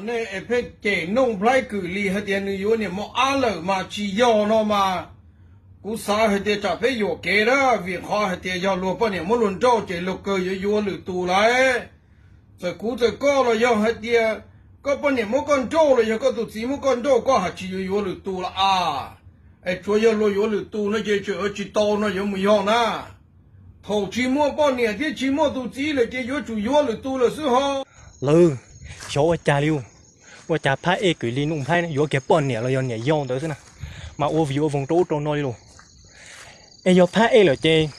Nej es pheej cem Nuj Nplhaib Kwm Lis hais tias nws yuav niam mos ab lawm mas tsis yog no mas, kuv xav hais tias tsam peb yuam kev na, vim qhov hais tias yog luag poj niam muab luag nrauj ces luag kawg yuav yuav lwm tus lawm. Txawm kuv txawm koj los yog hais tias koj poj niam muab koj nrauj los yog koj tus txiv muab koj nrauj koj haj tsis yuav yuav lwm tus los as. Es tsuas yog luag yuav lwm tus no ces tseem yuav tsis tau no yuav mus yog na. Thaum tsis muaj poj niam thiab tsis muaj tus txiv lawm ces yuav tsum yuav lwm tus lawm xwb ho. Lawv, xyov ua cas li, ua cas Phab Ej Kwm Lis Nuj Nplhaib yuav kiag poj niam los yog niam yau ntawd xwb na, mas ua vim ua voog rau ub rau no li los. Es yog Phab Ej lawm ces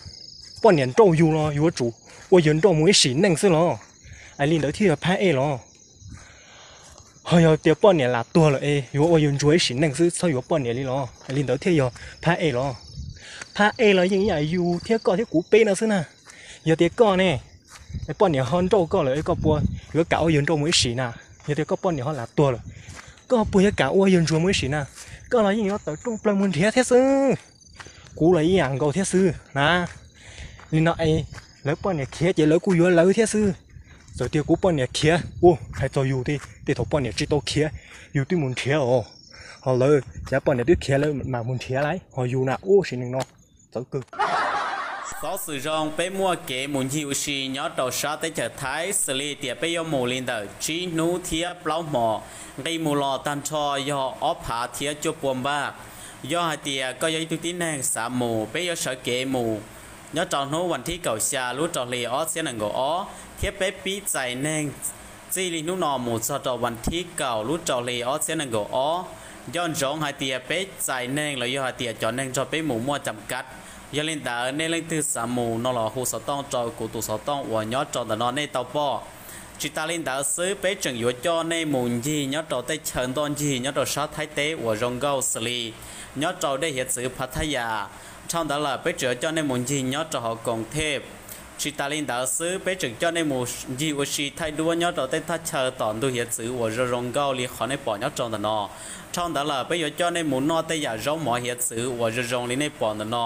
poj niam nrauj yus los yuav tsum ua yus nrauj mus ib sim neej xwb los? Es li ntawd thiaj yog Phab Ej los? Ho yog tias poj niam lam tuag lawm es yuav ua yus ntsuag ib sim neej xwb txhob yuav poj niam li los? Es li ntawd thiaj yog Phab Ej los? Phab Ej los yeej ib yam yus thiab koj thiab kuv peb no xwb na. Yog tias koj ne, poj niam ho nrauj koj lawm koj puas yuav kam ua yus nrauj mus ib sim na? Yog tias koj poj niam ho lam tuag lawm, koj puas yuav kam ua yus ntsuag mus ib sim na? Koj los yeej yuav tawm rooj plaws mus nrhiav thiab xwb. Kuv los ib yam nkaus thiab xwb na. Li no es lawv poj niam khiav ces lawv kuj yuav lawv thiab xwb. Txawm tias kuv poj niam khiav, ua hais txog yus tej thaum poj niam tsis tau khiav, yus twb mus nrhiav os. Ho lawv cov poj niam twb khiav lawv mam mus nrhiav lawm, ho yus na ua sim neej no txawv kawg. Xov xwm zoo, peb muaj kev mus ncig ua si nyob rau sab teb chaws Thaib, xws li tias peb yuav mus li ntawm tsib hnub thiab plaub hmo, nqi mus los tag nrho yog ob phav thiab cuaj pua npaj. Yog hais tias koj yog ib tug tib neeg xav mus, peb yuav sawv kev mus nyob rau hnub vas thib kaum xya lub rau hli ob txhiab nees nkaum ob, thiab peb pib txais neeg txij li hnub no mus txog rau vas thib kaum lub rau hli ob txhiab nees nkaum ob. Nco ntsoov hais tias peb txais neeg los yog hais tias cov neeg nrog peb mus muaj cam kab. Yog li ntawd nej leej twg xav mus no los hu xov tooj rau kuv tus xov tooj uas nyob rau ntawm no nej tau pom. Tsis tas li ntawd xwb, peb tseem yuav coj nej mus ncig nyob rau tej chaw ntoj ncig nyob rau sab Thaib teb uas zoo nkauj xws li nyob rau dej hiav txwv Phathayas. Dhau ntawd lawm peb tseem yuav coj nej mus ncig nyob rau hauv Koom Thej. Tsis tas li ntawd xwb, peb tseem coj nej mus ncig ua si thaij duab nyob rau tej thaj chaw tom ntug hiav txwv uas zoo zoo nkauj li qhov nej pom nyob rau ntawm no. Dhau ntawd lawm peb yuav coj nej mus noj tej yam zaub mov hiav txwv uas zoo zoo li nej pom ntawm no,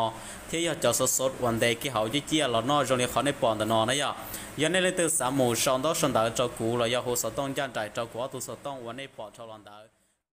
thiab yog cov xov xov uas ntes kiag hauv ciaj ciaj los noj zoo li qhov nej pom ntawm no na yom. Yog nej leej twg xav mus sau ntaub sau ntawv rau kuv los yog hu xov tooj ncaj nraim rau kuv ob tug xov tooj uas nej pom dhau los ntawd.